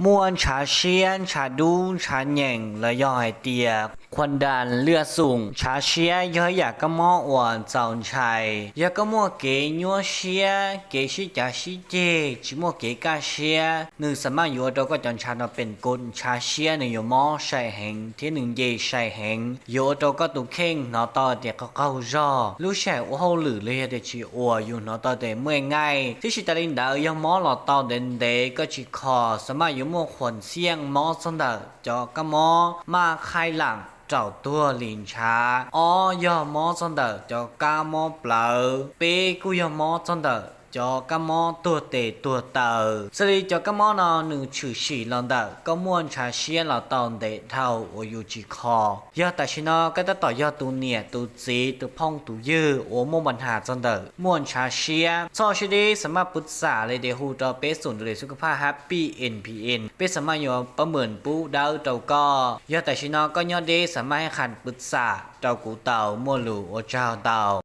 Muaj ntshav siab, ntshav dub, ntshav nyeem los yog hais tias khuam das liaj xoom. Ntshav siab yog ib yam kab mob uas txaus ntshai. Yog koj muaj kev nyuaj siab, kev sib cav sib ceg, tsis muaj kev kaj siab, nws xam maj yuav ua rau koj cov ntshav no pees kub. Ntshav siab nws yuav mob sai heev thiab nws nce sai heev, yuav ua rau koj tus kheej hnov tau tias qaug qaug zog. Lub sij hawm ua hauj lwm los yog tias tsis ua, yus hnov tau tias muaj nqaij. Thiab tsis tas li ntawd, yog mob los tau ntev ntev koj tsis kho, xam maj yuav muaj khuam xiaj mob txog ntawm cov kab mob maj qhaib lam, raum tuag li ntshav. Ob yog mob txog ntawm cov kab mob plawv. Peb kuj yog mob txog ntawm cov kab mob tuag tes tuag taw. Xws li cov kab mob no nws tshwm sim los ntawm koj muaj ntshav siab los tau ntev dhau uas yus tsis kho. Yog tam sim no koj tab tom yog tus niam tus txiv tus phooj tus ywg uas muaj npa nham txog ntawm muaj ntshav siab, txhob siab deb, xam maj pw xam li tias hu rau peb xoom dua li xub kab phaj Happy N P N, peb xam maj yuav pab mem pub dawb rau koj. Yog tam sim no koj nyob deb, xam maj haj qha pw xam rau kuv tau. Muaj lus ua tsaug ntau.